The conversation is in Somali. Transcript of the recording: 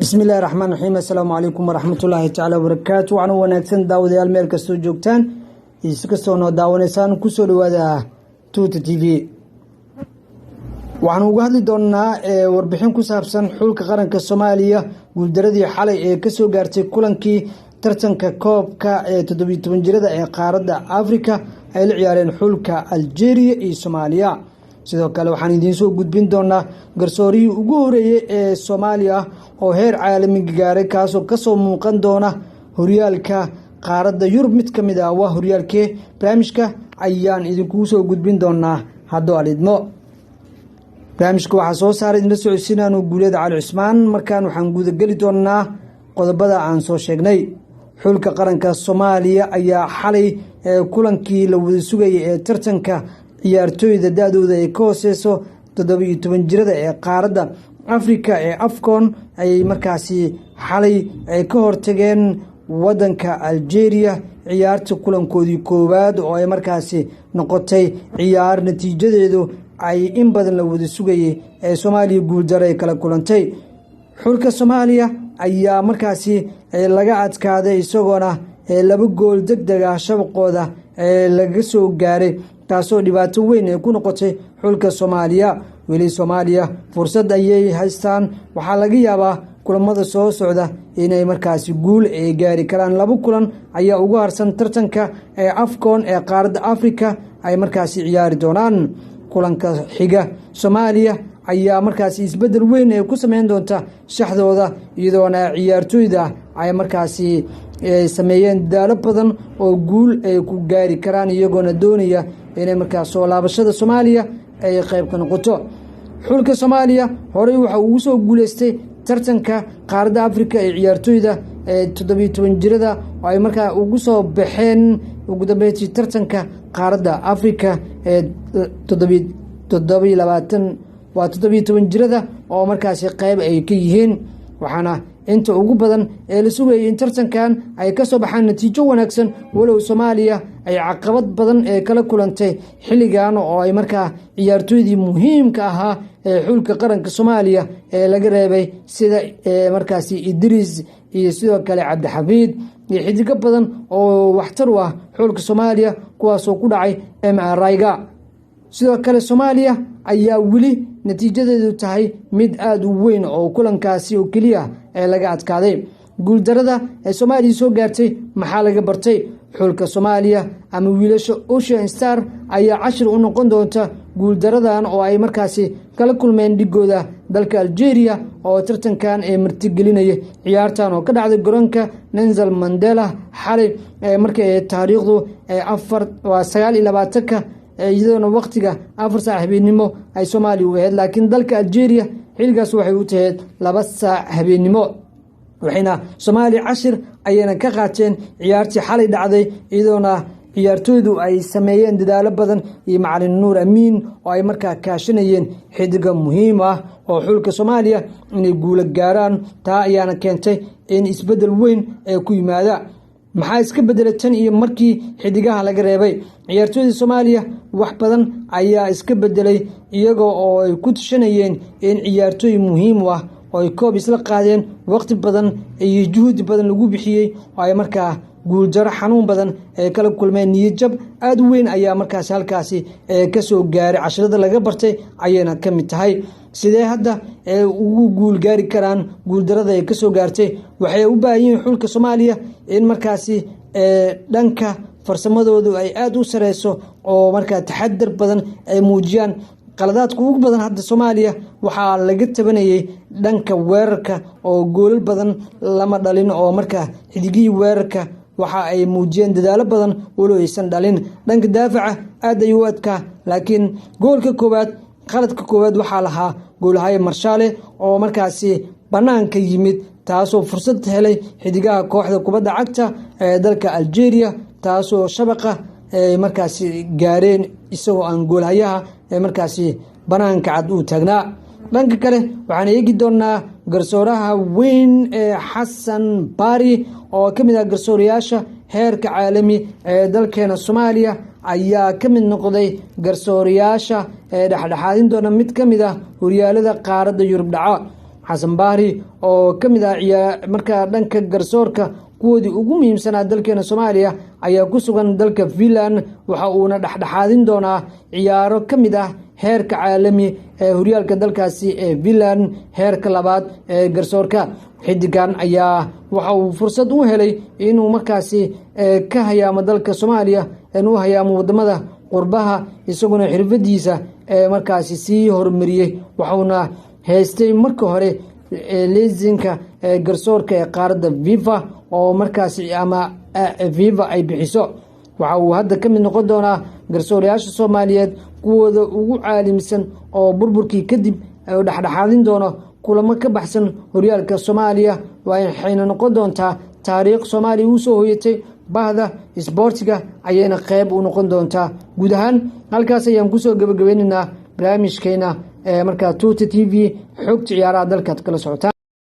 Bismillahi raxmaan raxiim. Assalaamu calaykum waraxmatullaahi tacaala wabarakaatu. Waxna wanaagsan daawadayaal, meel kastoo joogtaan iyo si kastoo noo daawanaysaan, kusoo dhawaada Tuuta TV. Waxaanu uga hadli doonaa warbixin ku saabsan xulka qaranka Soomaaliya, guuldaradii xalay ee kasoo gaartay kulankii tartanka koobka ee 17 jirada ee qaaradda Africa ay la ciyaareen xulka Algeria iyo Soomaaliya. Sidoo kale waxaan idiin soo gudbin doonaa garsoorihii ugu horeeyey ee Soomaaliya oo heer caalami gaaray, kaasoo kasoo muuqan doona horyaalka qaaradda Yurub mid ka mid ah. Waa horyaalkee? Barnaamijka ayaan idinkugu soo gudbin doonaa hadduu alidmo. Barnaamijka waxaa soo saaray, idinla socodsiinaanu, Guuleeda Cali Cusmaan. Markaan waxaan gudageli doonaa qodobada aan soo sheegnay. Xulka qaranka Soomaaliya ayaa xalay kulankii la wada sugayay ee tartanka ciyaartooyda da-dooda ay ka hooseyso 17 jirada ee qaaradda Africa ee AFCON ayay markaasi xalay ay ka hortageen wadanka Algeria. Ciyaarta kulankoodii koowaad oo ay markaasi noqotay ciyaar natiijadeedu ay in badan la wada sugayay ee Soomaaliya guuldaro ay kala kulantay. Xulka Soomaaliya ayaa markaasi laga adkaaday, isagoona laba gool deg deg ah shabaqooda laga soo gaaray, taasoo dhibaato weyn ay ku noqotay xulka Soomaaliya. Weli Soomaaliya fursad ayay haystaan. Waxaa laga yaabaa kulamada soo socda inay markaasi guul ay gaari karaan. Laba kulan ayaa ugu harsan tartanka ee AFCON ee qaaradda Africa ay markaasi ciyaari doonaan. Kulanka xiga Soomaaliya ayaa markaasi isbedel weyn ay ku sameyn doonta shaxdooda, iyadoona ciyaartooyda ay markaasi sameeyeen dadaalo badan oo guul ay ku gaari karaan, iyagoona doonaya inay markaas soo laabashada Soomaaliya ay qayb ka noqoto. Xulka Soomaaliya horey waxa ugu soo guuleystay tartanka qaaradda Africa ee ciyaartooyda ee 17 jirada, oo ay markaa ugu soo baxeen ugu dambeyntii tartanka qaaradda Africa ee 27, waa 17 jirada oo markaasi qeyb ay ka yihiin. Waxaana inta ugu badan ee la sugayay in tartankan ay ka soo baxaan natiijo wanaagsan, walow Soomaaliya ay caqabad badan ee kala kulantay xilligan, oo ay markaa ciyaartooydii muhiimka ahaa ee xulka qaranka Soomaaliya ee laga reebay, sida markaasi Idriis iyo sidoo kale Cabdixafiid iyo xidigo badan oo waxtar u ah xulka Soomaaliya, kuwaasoo ku dhacay MRI-ga. Sidoo kale Soomaaliya ayaa weli natiijadeedu tahay mid aada u weyn, oo kulankaasi oo keliya ee laga adkaaday. Guuldarada ee Soomaaliya soo gaartay maxaa laga bartay? Xulka Soomaaliya ama wiilasha Ocean Star ayaa cashir u noqon doonta guuldaradan oo ay markaasi kala kulmeen dhigooda dalka Algeria oo tartankan ee martigelinaya. Ciyaartan oo ka dhacday garoonka Nelson Mandela xalay markay taariikhdu 4, waa 29-ka, iyadoona waqtiga 4 saac habeennimo ay Soomaaliya u ahayd, laakiin dalka Algeria xilligaas waxay u tahayd 2 saac habeennimo. Waxayna Soomaaliya cashir ayayna ka qaateen ciyaartii xalay dhacday, iyadoona ciyaartooydu ay sameeyeen dadaalo badan iyo macalin Nuur Amiin oo ay markaa kaashanayeen xidiga muhiim ah oo xulka Soomaaliya inay guulo gaaraan. Taa ayaana keentay in isbedel weyn ee ku yimaada. Maxaa iska bedelay tan iyo markii xidigaha laga reebay ciyaartooyda Soomaaliya? Wax badan ayaa iska bedelay, iyagoo oo ay ku tashanayeen in ciyaartooy muhiim u ah oo ay koob isla qaadeen, waqti badan iyo juhdi badan lagu bixiyey, oo ay markaa guuldaro xanuun badan ay kala kulmeen. Niyadjab aada u weyn ayaa markaasi halkaasi kasoo gaaray. Casharada laga bartay ayayna ka mid tahay. Sidee hadda ugu guul gaari karaan guuldarada ay kasoo gaartay? Waxay u baahan yihiin xulka Soomaaliya in markaasi dhanka farsamadoodu ay aada u sareyso, oo markaa taxadar badan ay muujiyaan. Qaladaadka ugu badan hadda Soomaaliya waxaa laga tabanayay dhanka weerarka, oo goolal badan lama dhalin, oo markaa xidigihii weerarka waxa ay muujiyeen dadaalo badan, walow aysan dhalin. Dhanka daafaca aad ayuu u adkaa, laakiin goolka koowaad, qaladka koowaad waxaa lahaa goolhaye Marshaale oo markaasi banaanka yimid, taasoo fursad helay xidigaha kooxda kubadda cagta ee dalka Algeria, taasoo shabaqa ay markaasi gaareen isagoo aan goolhayaha ee markaasi banaanka cad uu taagnaa. Dhanka kale waxaan eegi doonaa garsooraha weyn ee Xasan Bari, oo ka mid ah garsoorayaasha heerka caalami ee dalkeena Soomaaliya, ayaa ka mid noqday garsoorayaasha ee dhexdhexaadin doona mid ka mid ah horyaalada qaaradda Yurub dhaca. Xasan Bahri oo ka mid ah markaa dhanka garsoorka kuwoodii ugu muhiimsanaa dalkeena Soomaaliya ayaa ku sugan dalka Finland. Waxa uuna dhexdhexaadin doonaa ciyaaro ka mid ah heerka caalami ee horyaalka dalkaasi ee Finland, heerka labaad ee garsoorka. Xidigan ayaa waxa uu fursad u helay inuu markaasi ka hayaamo dalka Soomaaliya, u hayaamo wadamada qurbaha, isaguna xirfadiisa ee markaasi sii horumariyey. Waxauna haystay marka hore liisinka ee garsoorka ee qaaradda FIFA oo markaasi ama FIFA ay bixiso. Waxa uu hadda ka mid noqon doonaa garsoorayaasha Soomaaliyeed kuwooda ugu caalimsan oo burburkii kadib dhexdhexaadin doono kulamo ka baxsan horyaalka Soomaaliya. Waxayna noqon doontaa taariikh Soomaaliya usoo hoyatay, bahda isboortiga ayayna qeyb u noqon doontaa. Guud ahaan halkaas ayaan kusoo gabagabeyneynaa barnaamijkeena ee markaa Tuuta TV, xogta ciyaaraha dalkaad kala socotaan.